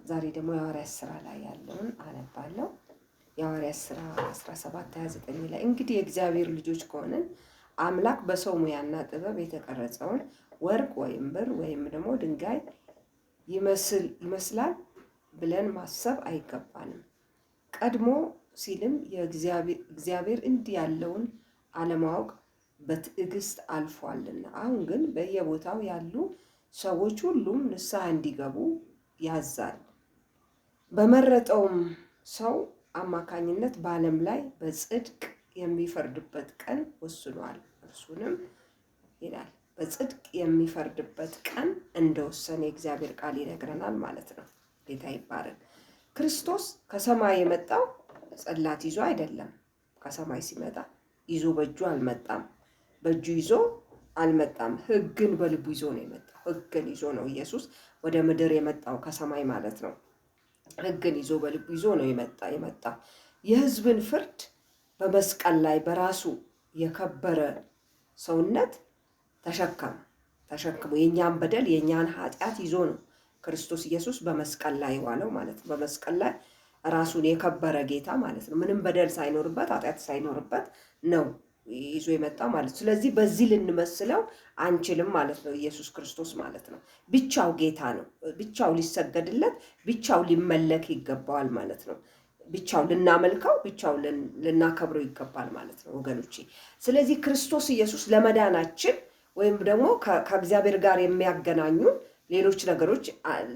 ዛሬ ደግሞ የሐዋርያት ስራ ላይ ያለውን አነባለሁ። የሐዋርያት ስራ 17:29 ላይ እንግዲህ የእግዚአብሔር ልጆች ከሆንን አምላክ በሰው ሙያና ጥበብ የተቀረጸውን ወርቅ ወይም ብር ወይም ደግሞ ድንጋይ ይመስላል ብለን ማሰብ አይገባንም። ቀድሞ ሲልም እግዚአብሔር እንዲህ ያለውን አለማወቅ በትዕግስት አልፏልና፣ አሁን ግን በየቦታው ያሉ ሰዎች ሁሉም ንስሐ እንዲገቡ ያዛል። በመረጠውም ሰው አማካኝነት በዓለም ላይ በጽድቅ የሚፈርድበት ቀን ወስኗል። እርሱንም ይላል በጽድቅ የሚፈርድበት ቀን እንደወሰነ የእግዚአብሔር ቃል ይነግረናል ማለት ነው። ጌታ ይባረክ። ክርስቶስ ከሰማይ የመጣው ጽላት ይዞ አይደለም። ከሰማይ ሲመጣ ይዞ በእጁ አልመጣም። በእጁ ይዞ አልመጣም። ሕግን በልቡ ይዞ ነው የመጣው። ሕግን ይዞ ነው ኢየሱስ ወደ ምድር የመጣው ከሰማይ ማለት ነው። ሕግን ይዞ በልቡ ይዞ ነው የመጣው። የሕዝብን ፍርድ በመስቀል ላይ በራሱ የከበረ ሰውነት ተሸከመ። ተሸክሞ የእኛን በደል የእኛን ኃጢአት ይዞ ነው ክርስቶስ ኢየሱስ በመስቀል ላይ ዋለው ማለት ነው። በመስቀል ላይ ራሱን የከበረ ጌታ ማለት ነው። ምንም በደል ሳይኖርበት ኃጢአት ሳይኖርበት ነው ይዞ የመጣው ማለት ነው። ስለዚህ በዚህ ልንመስለው አንችልም ማለት ነው። ኢየሱስ ክርስቶስ ማለት ነው። ብቻው ጌታ ነው። ብቻው ሊሰገድለት፣ ብቻው ሊመለክ ይገባዋል ማለት ነው። ብቻው ልናመልከው፣ ብቻው ልናከብረው ይገባል ማለት ነው ወገኖቼ። ስለዚህ ክርስቶስ ኢየሱስ ለመዳናችን ወይም ደግሞ ከእግዚአብሔር ጋር የሚያገናኙን ሌሎች ነገሮች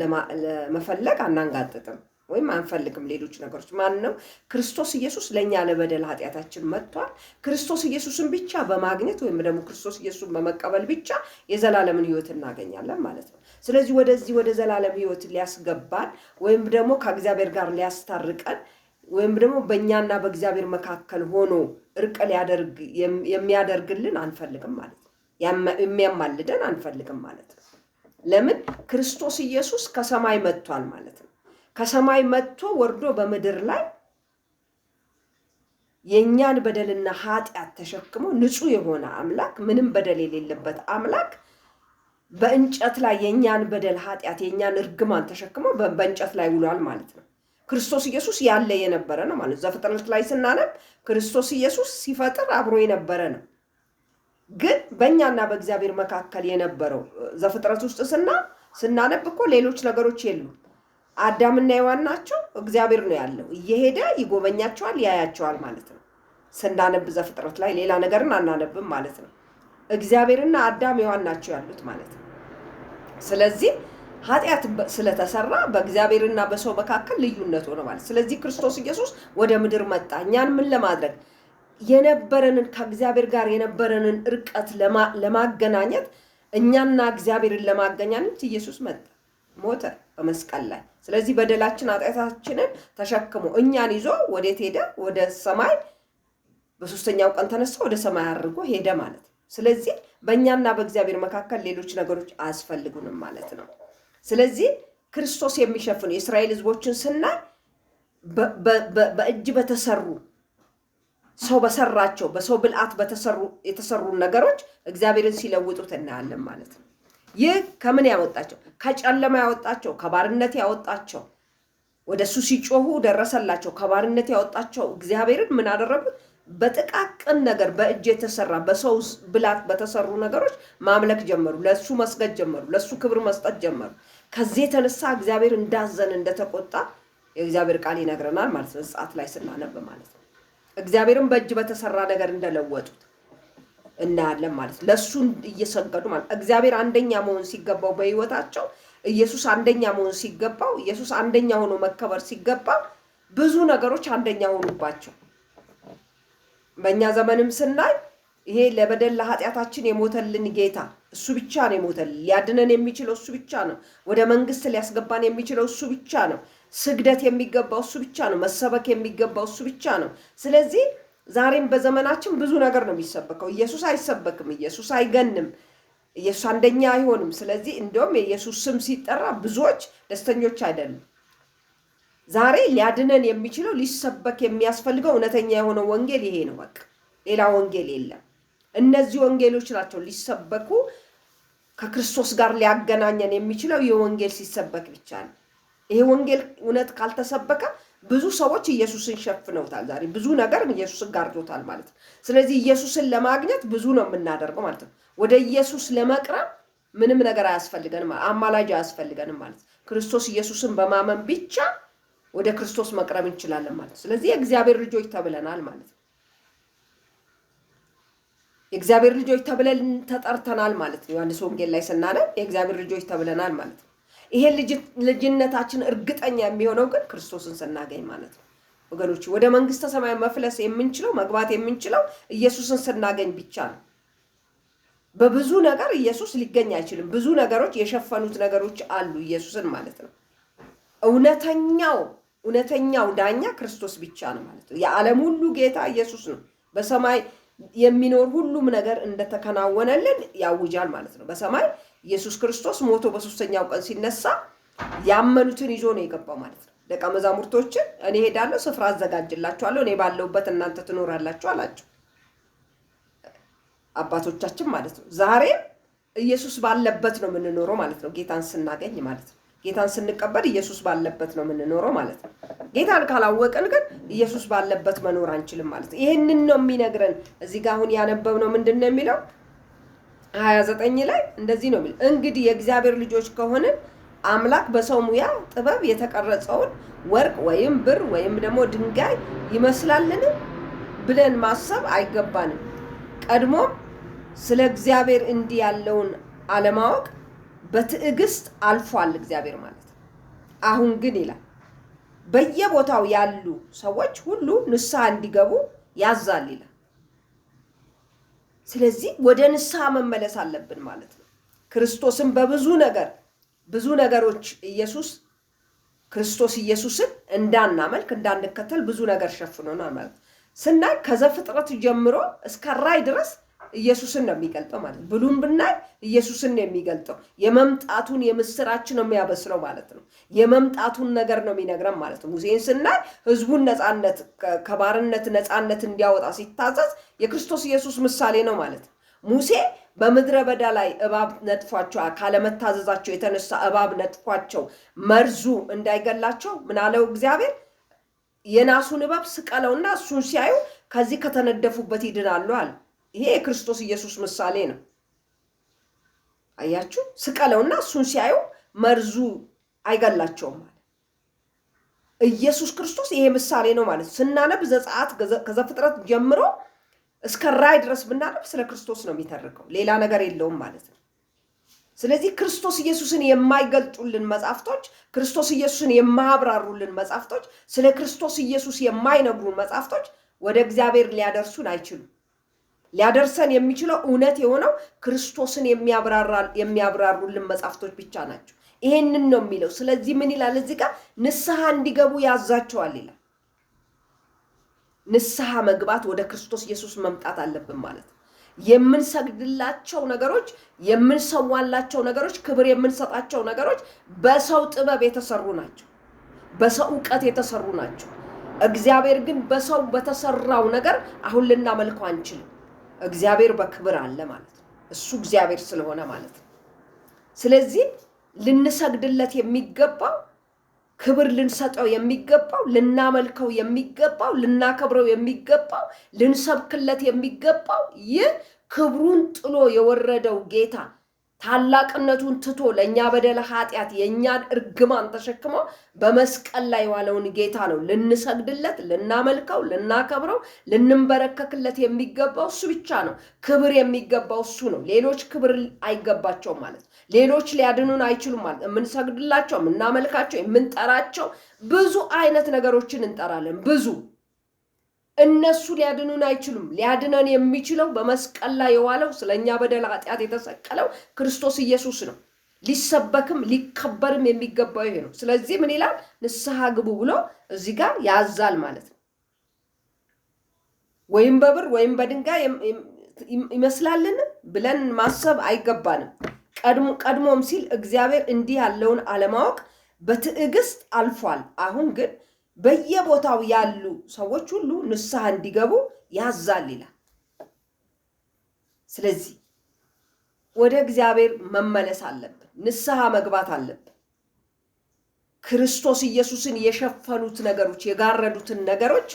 ለመፈለግ አናንጋጥጥም ወይም አንፈልግም። ሌሎች ነገሮች ማን ነው? ክርስቶስ ኢየሱስ ለእኛ ለበደል ኃጢአታችን መጥቷል። ክርስቶስ ኢየሱስን ብቻ በማግኘት ወይም ደግሞ ክርስቶስ ኢየሱስን በመቀበል ብቻ የዘላለምን ሕይወት እናገኛለን ማለት ነው። ስለዚህ ወደዚህ ወደ ዘላለም ሕይወት ሊያስገባን ወይም ደግሞ ከእግዚአብሔር ጋር ሊያስታርቀን ወይም ደግሞ በእኛና በእግዚአብሔር መካከል ሆኖ እርቅ ሊያደርግ የሚያደርግልን አንፈልግም ማለት ነው። የሚያማልደን አንፈልግም ማለት ነው። ለምን? ክርስቶስ ኢየሱስ ከሰማይ መጥቷል ማለት ነው። ከሰማይ መጥቶ ወርዶ በምድር ላይ የእኛን በደልና ኃጢአት ተሸክሞ ንጹሕ የሆነ አምላክ፣ ምንም በደል የሌለበት አምላክ በእንጨት ላይ የእኛን በደል ኃጢአት፣ የእኛን እርግማን ተሸክሞ በእንጨት ላይ ውሏል ማለት ነው። ክርስቶስ ኢየሱስ ያለ የነበረ ነው ማለት ነው። ዘፍጥረት ላይ ስናነብ ክርስቶስ ኢየሱስ ሲፈጥር አብሮ የነበረ ነው። ግን በእኛና በእግዚአብሔር መካከል የነበረው ዘፍጥረት ውስጥ ስናነብ እኮ ሌሎች ነገሮች የሉም። አዳምና ሔዋን ናቸው። እግዚአብሔር ነው ያለው። እየሄደ ይጎበኛቸዋል፣ ያያቸዋል ማለት ነው። ስናነብ ዘፍጥረት ላይ ሌላ ነገርን አናነብም ማለት ነው። እግዚአብሔርና አዳም ሔዋን ናቸው ያሉት ማለት ነው። ስለዚህ ኃጢአት ስለተሰራ በእግዚአብሔርና በሰው መካከል ልዩነት ሆነ ማለት። ስለዚህ ክርስቶስ ኢየሱስ ወደ ምድር መጣ። እኛን ምን ለማድረግ? የነበረንን ከእግዚአብሔር ጋር የነበረንን እርቀት ለማገናኘት፣ እኛና እግዚአብሔርን ለማገናኘት ኢየሱስ መጣ፣ ሞተ በመስቀል ላይ። ስለዚህ በደላችን ኃጢአታችንን ተሸክሞ እኛን ይዞ ወዴት ሄደ? ወደ ሰማይ። በሶስተኛው ቀን ተነሳ፣ ወደ ሰማይ አድርጎ ሄደ ማለት ነው። ስለዚህ በእኛና በእግዚአብሔር መካከል ሌሎች ነገሮች አያስፈልጉንም ማለት ነው። ስለዚህ ክርስቶስ የሚሸፍኑ የእስራኤል ሕዝቦችን ስናይ በእጅ በተሰሩ፣ ሰው በሰራቸው፣ በሰው ብልሃት የተሰሩ ነገሮች እግዚአብሔርን ሲለውጡት እናያለን ማለት ነው። ይህ ከምን ያወጣቸው? ከጨለማ ያወጣቸው፣ ከባርነት ያወጣቸው፣ ወደ እሱ ሲጮሁ ደረሰላቸው። ከባርነት ያወጣቸው እግዚአብሔርን ምን አደረጉት? በጥቃቅን ነገር፣ በእጅ የተሰራ፣ በሰው ብልሃት በተሰሩ ነገሮች ማምለክ ጀመሩ። ለእሱ መስገድ ጀመሩ። ለእሱ ክብር መስጠት ጀመሩ። ከዚህ የተነሳ እግዚአብሔር እንዳዘን እንደተቆጣ የእግዚአብሔር ቃል ይነግረናል ማለት ነው። ዘጸአት ላይ ስናነብ ማለት ነው። እግዚአብሔርን በእጅ በተሰራ ነገር እንደለወጡት እናያለን ማለት ነው። ለእሱ እየሰገዱ ማለት እግዚአብሔር አንደኛ መሆን ሲገባው፣ በህይወታቸው ኢየሱስ አንደኛ መሆን ሲገባው፣ ኢየሱስ አንደኛ ሆኖ መከበር ሲገባው ብዙ ነገሮች አንደኛ ሆኑባቸው። በእኛ ዘመንም ስናይ ይሄ ለበደል ለኃጢአታችን የሞተልን ጌታ እሱ ብቻ ነው የሞተልን። ሊያድነን የሚችለው እሱ ብቻ ነው። ወደ መንግስት ሊያስገባን የሚችለው እሱ ብቻ ነው። ስግደት የሚገባው እሱ ብቻ ነው። መሰበክ የሚገባው እሱ ብቻ ነው። ስለዚህ ዛሬም በዘመናችን ብዙ ነገር ነው የሚሰበከው። ኢየሱስ አይሰበክም። ኢየሱስ አይገንም። ኢየሱስ አንደኛ አይሆንም። ስለዚህ እንደውም የኢየሱስ ስም ሲጠራ ብዙዎች ደስተኞች አይደሉም። ዛሬ ሊያድነን የሚችለው፣ ሊሰበክ የሚያስፈልገው እውነተኛ የሆነው ወንጌል ይሄ ነው። በቃ ሌላ ወንጌል የለም። እነዚህ ወንጌሎች ናቸው ሊሰበኩ፣ ከክርስቶስ ጋር ሊያገናኘን የሚችለው የወንጌል ሲሰበክ ብቻ ነው። ይሄ ወንጌል እውነት ካልተሰበከ ብዙ ሰዎች ኢየሱስን ሸፍነውታል። ዛሬ ብዙ ነገር ኢየሱስን ጋርዶታል ማለት ነው። ስለዚህ ኢየሱስን ለማግኘት ብዙ ነው የምናደርገው ማለት ነው። ወደ ኢየሱስ ለመቅረብ ምንም ነገር አያስፈልገንም፣ አማላጅ አያስፈልገንም ማለት ነው። ክርስቶስ ኢየሱስን በማመን ብቻ ወደ ክርስቶስ መቅረብ እንችላለን ማለት ነው። ስለዚህ የእግዚአብሔር ልጆች ተብለናል ማለት ነው። የእግዚአብሔር ልጆች ተብለን ተጠርተናል ማለት ነው። ዮሐንስ ወንጌል ላይ ስናነብ የእግዚአብሔር ልጆች ተብለናል ማለት ነው። ይሄ ልጅነታችን እርግጠኛ የሚሆነው ግን ክርስቶስን ስናገኝ ማለት ነው። ወገኖች፣ ወደ መንግስተ ሰማይ መፍለስ የምንችለው፣ መግባት የምንችለው ኢየሱስን ስናገኝ ብቻ ነው። በብዙ ነገር ኢየሱስ ሊገኝ አይችልም። ብዙ ነገሮች የሸፈኑት ነገሮች አሉ ኢየሱስን ማለት ነው። እውነተኛው ዳኛ ክርስቶስ ብቻ ነው ማለት ነው። የዓለም ሁሉ ጌታ ኢየሱስ ነው። በሰማይ የሚኖር ሁሉም ነገር እንደተከናወነልን ያውጃል ማለት ነው። በሰማይ ኢየሱስ ክርስቶስ ሞቶ በሶስተኛው ቀን ሲነሳ ያመኑትን ይዞ ነው የገባው ማለት ነው። ደቀ መዛሙርቶችን እኔ ሄዳለሁ፣ ስፍራ አዘጋጅላችኋለሁ፣ እኔ ባለሁበት እናንተ ትኖራላችሁ አላቸው። አባቶቻችን ማለት ነው። ዛሬም ኢየሱስ ባለበት ነው የምንኖረው ማለት ነው። ጌታን ስናገኝ ማለት ነው። ጌታን ስንቀበል ኢየሱስ ባለበት ነው የምንኖረው ማለት ነው። ጌታን ካላወቅን ግን ኢየሱስ ባለበት መኖር አንችልም ማለት ነው። ይህንን ነው የሚነግረን። እዚህ ጋር አሁን ያነበብነው ምንድን ነው የሚለው? 29 ላይ እንደዚህ ነው የሚለው፣ እንግዲህ የእግዚአብሔር ልጆች ከሆንን አምላክ በሰው ሙያ ጥበብ የተቀረጸውን ወርቅ ወይም ብር ወይም ደግሞ ድንጋይ ይመስላልን ብለን ማሰብ አይገባንም። ቀድሞም ስለ እግዚአብሔር እንዲህ ያለውን አለማወቅ በትዕግስት አልፏል እግዚአብሔር ማለት ነው። አሁን ግን ይላል በየቦታው ያሉ ሰዎች ሁሉ ንስሐ እንዲገቡ ያዛል ይላል። ስለዚህ ወደ ንስሐ መመለስ አለብን ማለት ነው። ክርስቶስን በብዙ ነገር፣ ብዙ ነገሮች ኢየሱስ ክርስቶስ ኢየሱስን እንዳናመልክ፣ እንዳንከተል ብዙ ነገር ሸፍኖናል ማለት ነው። ስናይ ከዘፍጥረት ጀምሮ እስከ ራእይ ድረስ ኢየሱስን ነው የሚገልጠው ማለት ነው። ብሉን ብናይ ኢየሱስን ነው የሚገልጠው። የመምጣቱን የምስራች ነው የሚያበስረው ማለት ነው። የመምጣቱን ነገር ነው የሚነግረን ማለት ነው። ሙሴን ስናይ ሕዝቡን ነፃነት፣ ከባርነት ነፃነት እንዲያወጣ ሲታዘዝ የክርስቶስ ኢየሱስ ምሳሌ ነው ማለት ነው። ሙሴ በምድረ በዳ ላይ እባብ ነድፏቸው፣ ካለመታዘዛቸው የተነሳ እባብ ነድፏቸው መርዙ እንዳይገላቸው ምናለው እግዚአብሔር? የናሱን እባብ ስቀለውና እሱን ሲያዩ ከዚህ ከተነደፉበት ይድናሉ አለ። ይሄ የክርስቶስ ኢየሱስ ምሳሌ ነው። አያችሁ፣ ስቀለውና እሱን ሲያዩ መርዙ አይገላቸውም ማለት ኢየሱስ ክርስቶስ ይሄ ምሳሌ ነው ማለት። ስናነብ ዘጸአት ከዘፍጥረት ጀምሮ እስከ ራእይ ድረስ ብናነብ ስለ ክርስቶስ ነው የሚተርከው፣ ሌላ ነገር የለውም ማለት ነው። ስለዚህ ክርስቶስ ኢየሱስን የማይገልጡልን መጻሕፍቶች፣ ክርስቶስ ኢየሱስን የማያብራሩልን መጻሕፍቶች፣ ስለ ክርስቶስ ኢየሱስ የማይነግሩን መጻሕፍቶች ወደ እግዚአብሔር ሊያደርሱን አይችሉም። ሊያደርሰን የሚችለው እውነት የሆነው ክርስቶስን የሚያብራሩልን መጻሕፍቶች ብቻ ናቸው። ይሄንን ነው የሚለው። ስለዚህ ምን ይላል እዚህ ጋር? ንስሐ እንዲገቡ ያዛቸዋል ይላል። ንስሐ መግባት፣ ወደ ክርስቶስ ኢየሱስ መምጣት አለብን ማለት ነው። የምንሰግድላቸው ነገሮች፣ የምንሰዋላቸው ነገሮች፣ ክብር የምንሰጣቸው ነገሮች በሰው ጥበብ የተሰሩ ናቸው። በሰው እውቀት የተሰሩ ናቸው። እግዚአብሔር ግን በሰው በተሰራው ነገር አሁን ልናመልከው አንችልም። እግዚአብሔር በክብር አለ ማለት ነው። እሱ እግዚአብሔር ስለሆነ ማለት ነው። ስለዚህ ልንሰግድለት የሚገባው፣ ክብር ልንሰጠው የሚገባው፣ ልናመልከው የሚገባው፣ ልናከብረው የሚገባው፣ ልንሰብክለት የሚገባው ይህ ክብሩን ጥሎ የወረደው ጌታ፣ ታላቅነቱን ትቶ ለእኛ በደል ኃጢአት የእኛን እርግማን ተሸክሞ በመስቀል ላይ የዋለውን ጌታ ነው ልንሰግድለት፣ ልናመልከው፣ ልናከብረው፣ ልንንበረከክለት የሚገባው እሱ ብቻ ነው። ክብር የሚገባው እሱ ነው። ሌሎች ክብር አይገባቸውም ማለት ነው። ሌሎች ሊያድኑን አይችሉም ማለት። የምንሰግድላቸው፣ የምናመልካቸው፣ የምንጠራቸው ብዙ አይነት ነገሮችን እንጠራለን፣ ብዙ እነሱ ሊያድኑን አይችሉም። ሊያድነን የሚችለው በመስቀል ላይ የዋለው፣ ስለኛ በደል ኃጢአት የተሰቀለው ክርስቶስ ኢየሱስ ነው። ሊሰበክም ሊከበርም የሚገባው ይሄ ነው። ስለዚህ ምን ይላል? ንስሐ ግቡ ብሎ እዚህ ጋር ያዛል ማለት ነው። ወይም በብር ወይም በድንጋይ ይመስላልን ብለን ማሰብ አይገባንም። ቀድሞም ሲል እግዚአብሔር እንዲህ ያለውን አለማወቅ በትዕግስት አልፏል። አሁን ግን በየቦታው ያሉ ሰዎች ሁሉ ንስሐ እንዲገቡ ያዛል ይላል። ስለዚህ ወደ እግዚአብሔር መመለስ አለብን። ንስሐ መግባት አለብን። ክርስቶስ ኢየሱስን የሸፈኑት ነገሮች፣ የጋረዱትን ነገሮች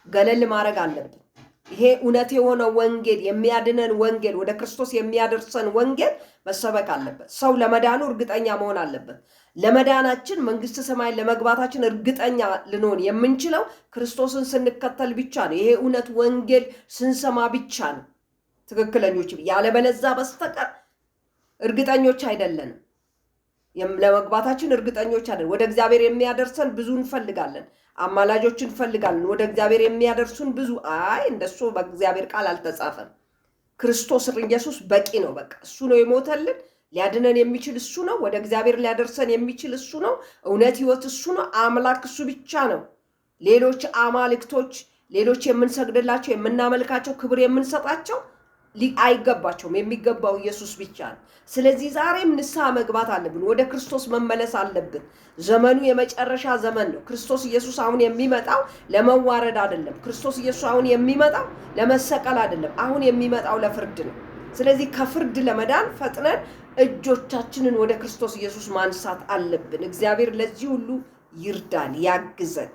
ገለል ማድረግ አለብን። ይሄ እውነት የሆነ ወንጌል፣ የሚያድነን ወንጌል፣ ወደ ክርስቶስ የሚያደርሰን ወንጌል መሰበክ አለበት። ሰው ለመዳኑ እርግጠኛ መሆን አለበት። ለመዳናችን፣ መንግስተ ሰማይ ለመግባታችን እርግጠኛ ልንሆን የምንችለው ክርስቶስን ስንከተል ብቻ ነው። ይሄ እውነት ወንጌል ስንሰማ ብቻ ነው ትክክለኞች። ያለበለዛ በስተቀር እርግጠኞች አይደለንም። ለመግባታችን እርግጠኞች አይደለም። ወደ እግዚአብሔር የሚያደርሰን ብዙ እንፈልጋለን፣ አማላጆች እንፈልጋለን። ወደ እግዚአብሔር የሚያደርሱን ብዙ። አይ፣ እንደሱ በእግዚአብሔር ቃል አልተጻፈም። ክርስቶስ ኢየሱስ በቂ ነው። በቃ እሱ ነው የሞተልን። ሊያድነን የሚችል እሱ ነው። ወደ እግዚአብሔር ሊያደርሰን የሚችል እሱ ነው። እውነት፣ ሕይወት እሱ ነው። አምላክ እሱ ብቻ ነው። ሌሎች አማልክቶች፣ ሌሎች የምንሰግድላቸው፣ የምናመልካቸው፣ ክብር የምንሰጣቸው አይገባቸውም። የሚገባው ኢየሱስ ብቻ ነው። ስለዚህ ዛሬም ንስሐ መግባት አለብን። ወደ ክርስቶስ መመለስ አለብን። ዘመኑ የመጨረሻ ዘመን ነው። ክርስቶስ ኢየሱስ አሁን የሚመጣው ለመዋረድ አይደለም። ክርስቶስ ኢየሱስ አሁን የሚመጣው ለመሰቀል አይደለም። አሁን የሚመጣው ለፍርድ ነው። ስለዚህ ከፍርድ ለመዳን ፈጥነን እጆቻችንን ወደ ክርስቶስ ኢየሱስ ማንሳት አለብን። እግዚአብሔር ለዚህ ሁሉ ይርዳን፣ ያግዘን።